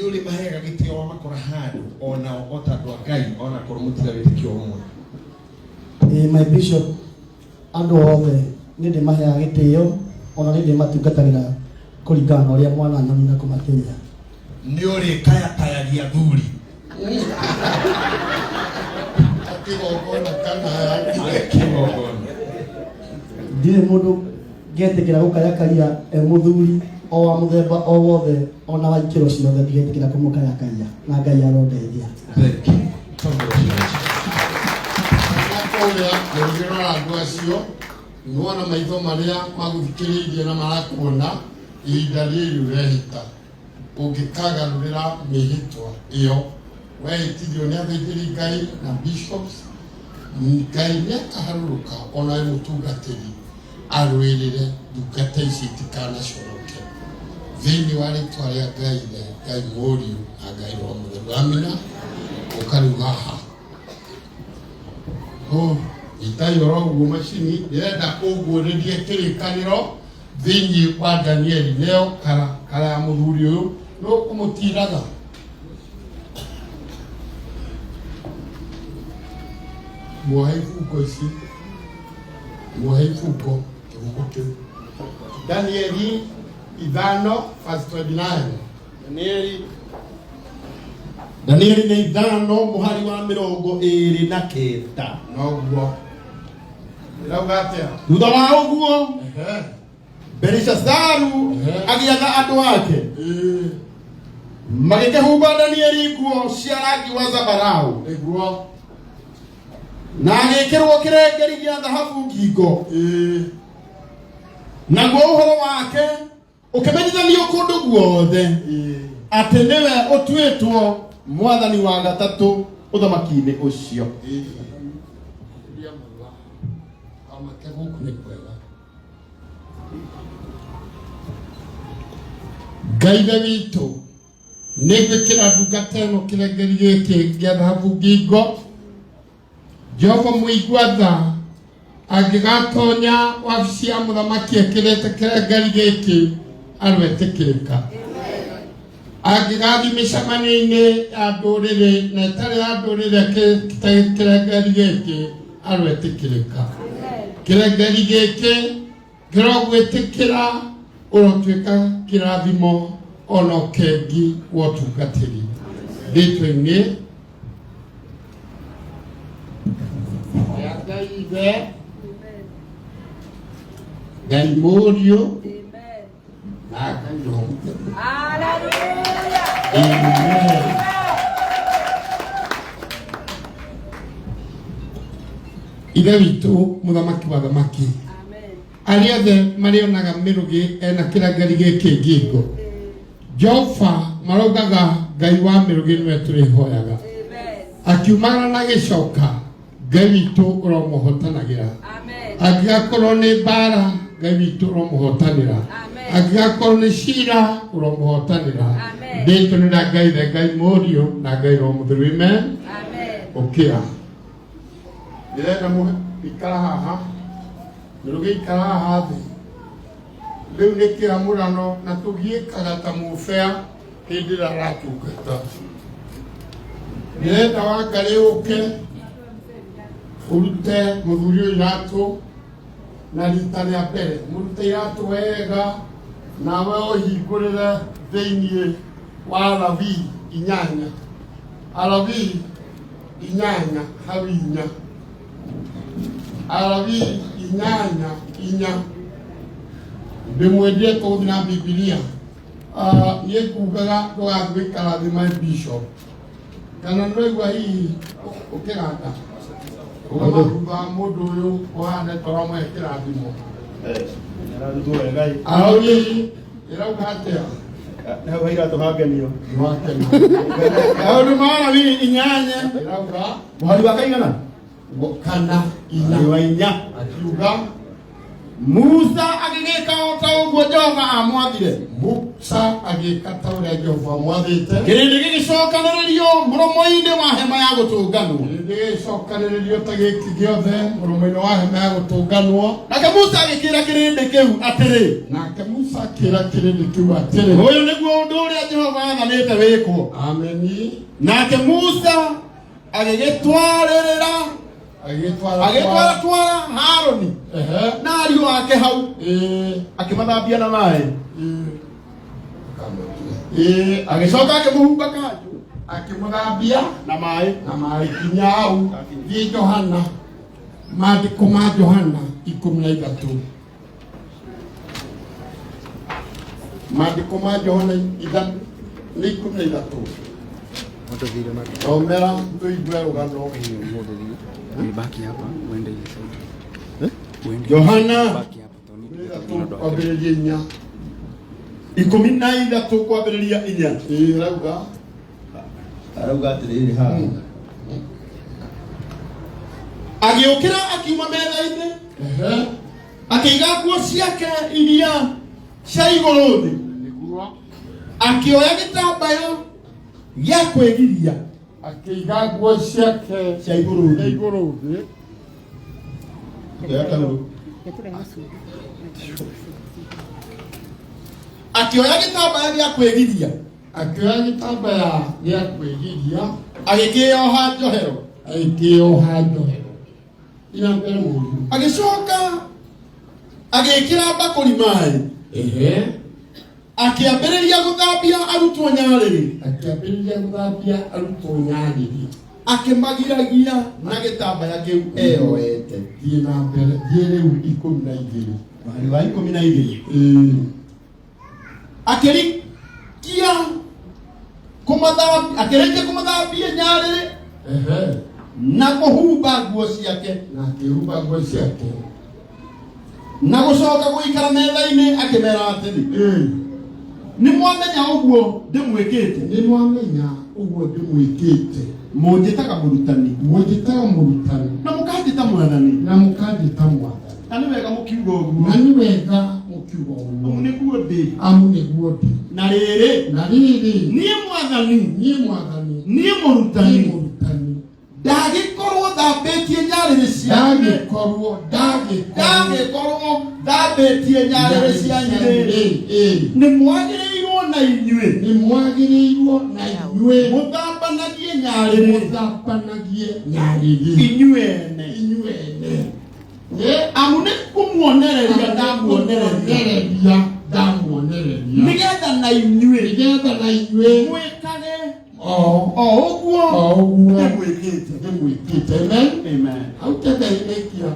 Nĩ ũrĩ maheaga gĩtĩo wamakora handũ onao o ta andũ a Ngai onakorwo mũtira wĩtĩkio ũmwe? Ĩĩ my bishop, andũ othe nĩ ndĩmaheaga gĩtĩo ona nĩ ndĩmatungatagĩra kũringana na ũrĩa mwana anyonia na kũmatĩĩa. Nĩ ũrĩ kayakayagia athuri? Akĩgongona kana Kĩgongona. Ndirĩ mũndũ ngetĩkĩra gũkayakaia e mũthuri o wa mũthemba o wothe ona wa ikĩro ciothe, ndigetĩkĩra kũmũkayakaia na Ngai arondeithia. Thank you. Congratulations. Kana kũrĩa ũngĩrora andũ acio nĩwona maitho marĩa magũthikĩrĩirie na marakuona ihinda rĩrĩ ũrehĩta ũngĩkagarũrĩra mĩhĩtwa ĩyo wehĩtithio nĩ athĩnjĩri Ngai na bishops, Ngai nĩ akaharũrũka ona wĩ mũtungatĩri arũĩrĩre ndungata ici itikanaconoke thĩinĩ wa rĩtwa rĩa Ngai Ithe, Ngai Mũriũ na Ngai Roho Mũtheru. Amina. Ũka rĩu haha. Oh, itai oro ũguo macini ndĩrenda ũguũrĩrie kĩrĩkanĩro thĩinĩ wa Danieli nĩyo kara kara ya mũthuri ũyũ nĩ ũkũmũtiraga. Muohe ibungo ici, muohe ibungo kĩbungo kĩu. Danieli 5 verse 29. Danieli Danieli nĩ 5 mũhari wa 29. Noguo ĩrauga atĩa? Thutha wa ũguo Belishazaru agĩatha andũ ake, magĩkĩhumba Danieli nguo cia rangi wa zambarau, nĩguo, na agĩkĩrwo kĩrengeri gĩa thahabu ngingo, naguo ũhoro wake ũkĩmenyithanio kũndũ guothe atĩ nĩwe ũtuĩtwo mwathani wa gatatũ ũthamaki-inĩ ũcio. Ria mũrua kamake gũkũ nĩ kwega. Ngai Ithe witũ, nĩ ngwĩkĩra ndungata ĩno kĩrengeri gĩkĩ gĩa thahabu ngingo. Jehova mũigua tha angĩgatonya wabici ya mũthamaki ekĩrĩte kĩrengeri gĩkĩ aroetĩkĩrĩka. Angĩgathiĩ mĩcemanio-inĩ ya ndũrĩrĩ na ĩtarĩ ya ndũrĩrĩ ekĩrĩte kĩrengeri gĩkĩ aroetĩkĩrĩka. Kĩrengeri gĩkĩ kĩrogwĩtĩkĩra ũrotuĩka kĩrathimo ona ũkengi wa ũtungatĩri rĩtwa-inĩ rĩa Ngai Ithe, Ngai Mũriũ na Ngai Roho Mũtheru. Amen. Ithe witũ mũthamaki wa thamaki, arĩa othe marĩonaga mĩrũgĩ ena kĩrangari gĩkĩ ngingo, Jehova maraugaga Ngai wa mĩrũgĩ nĩwe tũrĩhoyaga. Akiumagara na gĩcoka, Ngai witũ ũromũhotanagĩra. Angĩgakorwo nĩ mbara, Ngai witũ ũromũhotanĩra. Angĩgakorwo nĩ cira, ũromũhotanĩra. Rĩtwa nĩ rĩa Ngai Ithe, Ngai Mũriũ na Ngai Roho Mũtheru. Amen. Ũkĩra. Ndĩrenda mũhe ikara haha. Mĩrũgĩ ikara haha thĩ. Rĩu nĩ kĩamũrano na tũgiĩkaga ta mũbea hĩndĩ ĩrĩa aratungata. Ndĩrenda wangarĩ ũke ũrute mũthuri ũyũ iratũ na rita rĩa mbere mũrute iratũ wega nawe ũhingũrĩre thĩinĩ wa Alawii 8, Alawii 8 hau 4, Alawii 8 4. Ndĩmwendie tũgũthiĩ na Bibilia. Niĩ ngugaga ndũgathiĩ gũikara thĩ my bishop kana nĩwaigua hihi ũkĩganda ũgama thutha wa mũndũ ũyũ ũhane tũramũhe kĩrathimo. Alawii ĩrauga atĩa? Hau haira tũhangenio. Nĩwakena. Maũndũ ma Alawii 8 ĩrauga mũhari wa kaigana? 4 4. Mũhari wa 4. Akiuga Musa agĩgĩka o ta ũguo Jehova aamwathire. Musa agĩka ta ũrĩa Jehova amwathĩte. Kĩrĩndĩ gĩgĩcokanĩrĩrio mũromo-inĩ wa hema ya gũtũnganwo. Kĩrĩndĩ. Nĩgĩcokanĩrĩrio ta gĩkĩ gĩothe mũromo-inĩ wa hema ya gũtũnganwo. Nake Musa agĩkĩra kĩrĩndĩ kĩu atĩrĩ, Nake Musa akĩra kĩrĩndĩ kĩu atĩrĩ, ũyũ nĩguo ũndũ ũrĩa Jehova aathanĩte wĩkwo. Ameni. Nake Musa agĩgĩtwarĩrĩra Agĩtwara agĩtwaratwara Harũni Ehe. na ariũ ake hau, Ĩĩ. akĩmathambia na maĩ. Ĩĩ. Agĩcoka akĩmũhumba kanjũ Akĩmũthambia na maĩ. Na maĩ kinya hau. Thiĩ Johana, maandĩko ma Johana 13, maandĩko ma Johana nĩ 13. Thomera tũigue rũgano. Baki hapa uende ile side. Uende. Johana Baki hapa Tony. 13 kwambĩrĩria 4. 13 kwambĩrĩria 4. Ĩĩ, rauga. Arauga atĩrĩrĩ haha, agĩũkĩra akiuma metha-inĩ, Ehe. Akĩiga nguo ciake iria cia igũrũ thĩ, Nĩguo. Akĩoya gĩtambaya gĩa kwĩgiria Akĩiga nguo ciake cia igũrũ cia thĩ. Igũrũ thĩ. Akĩoya taurũ. Akĩoya gĩtambaya gĩa kwĩgiria, Akĩoya gĩtambaya gĩa kwĩgiria, agĩkĩoha njohero, agĩkĩoha njohero ina mbere mũriũ. Agĩcoka agĩkĩra mbakũri maĩ, Ehe. Akĩambĩrĩria gũthambia arutwo nyarĩrĩ, Akĩambĩrĩria gũthambia arutwo nyarĩrĩ, akĩmagiragia na gĩtambaya kĩu eyoete. Thiĩ na mbere, thiĩ rĩu 12. Mũhari wa 12. Ĩĩ. Akĩrĩkia kũmathambia nyarĩrĩ Ehe. Na kũhumba nguo ciake, Na akĩhumba nguo ciake, na gũcoka gũikara metha-inĩ, akĩmera atĩrĩ, Ĩĩ. Nĩ mwamenya ũguo ndĩmwĩkĩte? Nĩ mwamenya ũguo ndĩmwĩkĩte? Mũnjĩtaga Mũrutani, Mũnjĩtaga Mũrutani, na mũkanjĩta Mwathani, na mũkanjĩta Mwathani, na nĩ wega mũkiuga ũguo, na nĩ wega mũkiuga amu ũguo, nĩguo ndĩ. Amu nĩguo ndĩ. Na rĩrĩ, Na rĩrĩ, niĩ Mwathani, niĩ Mwathani, niĩ niĩ Mũrutani, Mũrutani, ndagĩkorwo thambĩtie nyarĩrĩ cianyu, ndagĩkorwo ndagĩkorwo ndagĩkorwo thambĩtie nyarĩrĩ cianyu rĩ, Ĩĩ. Nĩ mwagĩrĩirwo na inyuĩ nĩ mwagĩrĩirwo na inyuĩ mũthambanagie nyarĩrĩ mũthambanagie nyarĩrĩ inyuĩ ene. Inyuĩ ene. Ĩ, Amu nĩ kũmuonereria ndamuonereria, ndamuonereria ndamuonereria, nĩgetha na inyuĩ nĩgetha na inyuĩ mwĩkage o o ũguo o ũguo ndĩmwĩkĩte. Ndĩmwĩkĩte. Amen. Amen. Hau tetheirĩkia.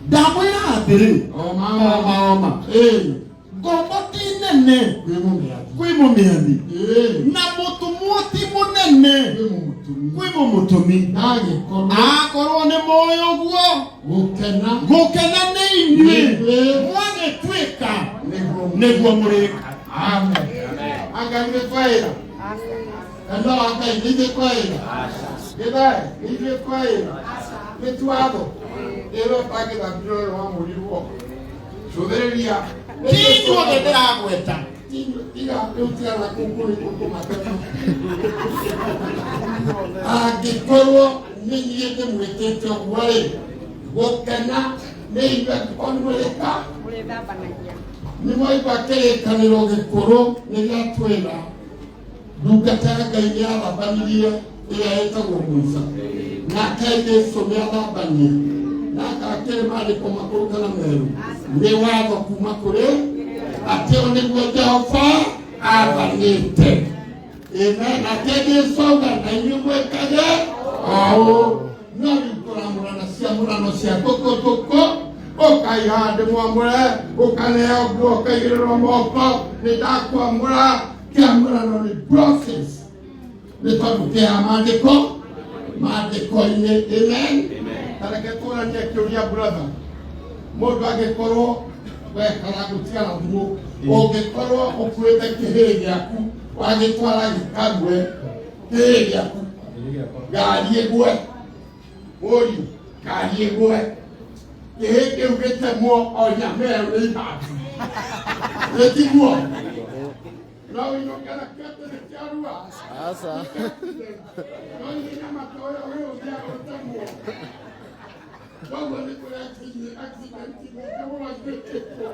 Ndamwĩra atĩrĩ, o mama, oma oma, ĩĩ, ngombo ti nene kwĩ mũmĩathi, kwĩ mũmĩathi, ĩĩ, na mũtũmwo ti mũnene kwĩ mũmũtũmi, kwĩ mũmũtũmi. Ndagĩkorwo Akorwo nĩ moĩ ũguo, gũkena gũkena nĩ inyuĩ inyuĩ mwagĩtuĩka nĩguo nĩguo mũrĩka. Amen. Anga nĩ twaĩra kana wa Ngai nĩ ithuĩ twaĩra gĩthae nĩ ithuĩ twaĩra nĩ tuatho ĩro ũtangĩthambire ũrĩa wamũrirwo cũthĩrĩria. Ti inyuothe ndĩragweta. Tiga rĩu, tigana kũngũrĩ kũmatema. Angĩkorwo nĩ niĩ ndĩmwĩkĩte ũguo rĩ, gũkena nĩ inyuĩ angĩkorwo nĩ mũrĩka Mũrĩthambanagia. Nĩ mwaigua kĩrĩkanĩro gĩkũrũ nĩ gĩatwĩra ndungata ya Ngai nĩ yathambanirie ĩrĩa ĩtagwo Musa, nake Jesu nĩ athambanie nake akĩrĩ maandĩko makũrũ kana merũ nĩ watho kuma kũrĩ atĩ ũyũ nĩguo Jehova athanĩte. Amen. Nake Jesu auga na inyuĩ mwĩkage o ũũ. No rĩu tũramũrana ciamũrano cia tũkũ tũkũ, ũkaiga ndĩmwamũre, ũkaneo nguo, ũkaigĩrĩrwo moko, nĩ ndakwamũra. Kĩamũrano nĩ process nĩ tondũ kĩa maandĩko maandĩko-inĩ. Amen. Tareke tũranie kĩũria, brother. Mũndũ angĩkorwo wekara gũtigana thimũ, ũngĩkorwo ũkuĩte kĩhĩĩ gĩaku wagĩtwara gĩkague kĩhĩĩ gĩaku, ngari ĩgwe, mũriũ, ngari ĩgwe, kĩhĩĩ kĩu gĩtemwo o nyama ĩyo nĩ ibati, gĩtiguo. No ũinũke na kĩote nĩ kĩarua. Aca. No ihenya matoya ũyũ ũngĩagũtemwo. Koguo nĩ kũrĩ accident nyingĩ mũno ciĩkĩtwo.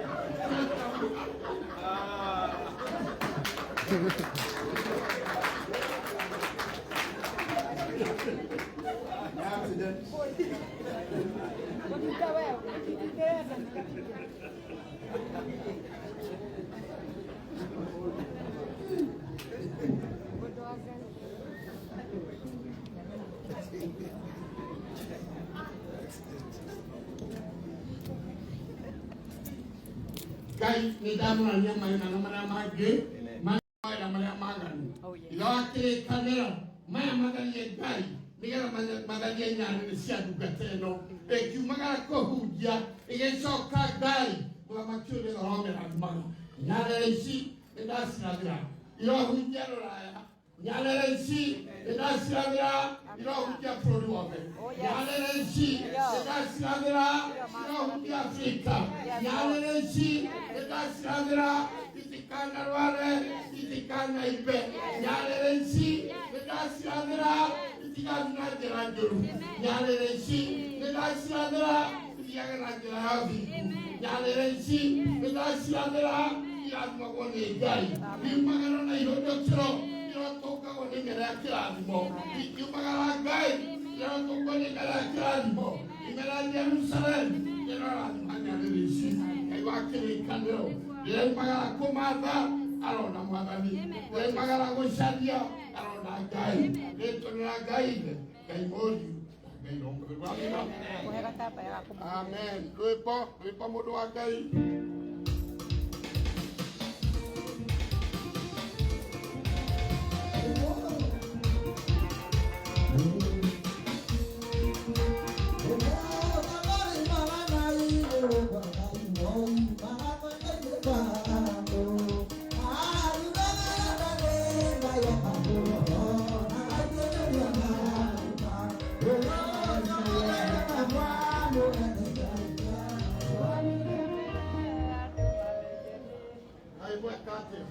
Ngai nĩ ndamũrania maĩna na marĩa mangĩ mawĩra marĩa maganu ithe wa kĩrĩkanĩro maya matharie Ngai nĩgetha matharie nyarĩrĩ cia ndungata ĩno ĩkiumagara kũhunjia ĩgĩcoka Ngai mũthamaki ũyũ nĩgetha ũromĩrathimaga nyarĩrĩ ici nĩ ndacirathĩra irohunjia rũraya nyarĩrĩ ici nĩ ndacirathĩra irohunjia bũrũri wothe nyarĩrĩ ici nĩ ndacirathĩra irohunjia Afrika nyarĩrĩ ici nĩ ndacirathĩra itikanarware itikanaimbe nyarĩrĩ ici nĩ ndacirathĩra itigathiĩ na njĩra njũru nyarĩrĩ ici nĩ ndacirathĩra ithiage na njĩra ya ũthingu nyarĩrĩ ici nĩ ndacirathĩra irathimagwo nĩ Ngai iumagara na ihũndũkĩro irotũngagwo nĩ mĩra ya kĩrathimo ikiumagara Ngai irotũngwo nĩ mĩra ya kĩrathimo imera ya Jerusalemu ĩrorathima nyarĩrĩ ici Ngai wa kĩrĩkanĩro rĩraumagara kũmatha arona mwathani rĩraumagara gũcaria arona Ngai rĩtwa nĩ rĩa Ngai ithe Ngai mũriũ na Ngai Roho Mũtheru. Amina. Amen. Rwĩmbo rwĩmbo mũndũ wa Ngai. Ngai mweka atĩa?